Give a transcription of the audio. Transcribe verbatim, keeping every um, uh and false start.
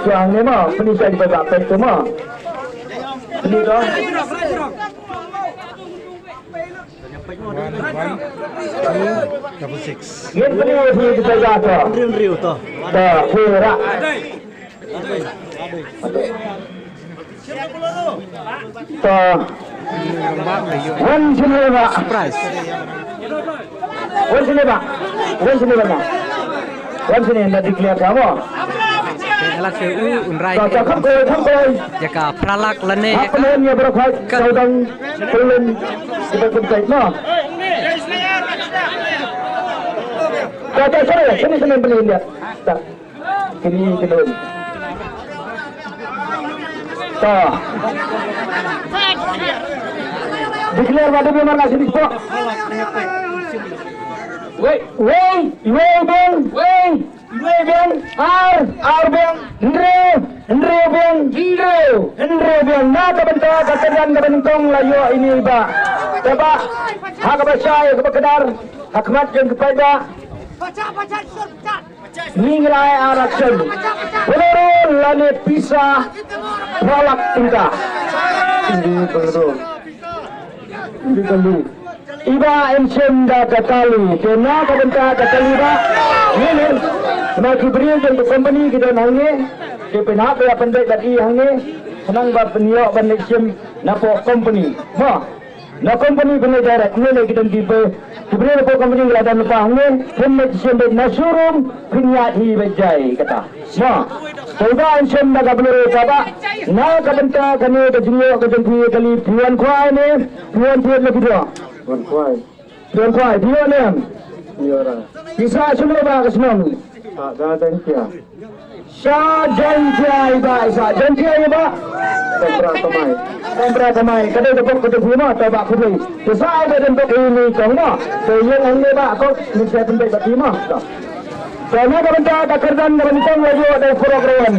Siang ni ma, pynïaid ba peit tu ma. Pynïaid tu. One, one, two, double six. Ngin pynïaid hi kita jatuh. Riu, riu tu. Ta, pura. Ta. Wan sini ba. Surprise. Wan sini ba. Wan sini ba. Wan sini, ynda declare ka mo. Te ela ke u un rai. Ta, ta, kham koi, kham koi. Ïa ka phra lak lane ïa ka. Hap pynlong ïa baroh khaj, ka sawdong, pynlong, kita pyntait mo. Ta, ta, sini, sini, sini, pynlong ïa. Ta. Kini kini. Ta. Declare ba dei biang, mar nga sini spot. Wei, wei, wei biang, wei, wei biang, ar, ar biang, hynriew, hynriew biang, hynriew, hynriew biang. Na ka bynta ka kyrdan kaba nyngkong la ïoh ine i Bah. Te Bah, ha kaba shai, ha kaba kdar, ha khmat jong ki paidbah. Ngi ngi la ai action. Bolero lane pisa phra lak tyngka. Ngi Bolero. Ngi Bolero. I Bah yn shim da ka kali. Te na ka bynta ka kali Bah. Ngi ne. Na ki briew jong ka company ki don hangne. Ki pynhap ïa pynbeit bad i hangne. Khnang ba pynïoh ban leit shim napoh company. Mo. Na company pynleit direct, ngi leit ki don ki ba, ki briew napoh company ki la don lypa hangne, pynleit shim beit na showroom, pynïaid hi beit jai kata. Mo. Te i Bah yn shim da ka Bolero kaba, na ka bynta kane ka jingïoh ka jong phi kali, phi wan khwai ne, phi wan thied la ki dua. Wan khwai. Phi wan khwai, phi wan em. Phi wan. Phi sah shuh ba ka shnong. Sah da Jaiñtia. Sah Jaiñtia i Bah, sah Jaiñtia i Bah. Kong Pra Kamai. Kong Pra Kamai, ka dei ka bok ka dei phi mo, to Bah khublei. Te sah i Bah don bok i ni kong mo. Te ïeng hangne Bah, kong, ngin sa pynbeit bad phi mo. To. Te na ka bynta ka kyrdan ka bynta la ïoh da program.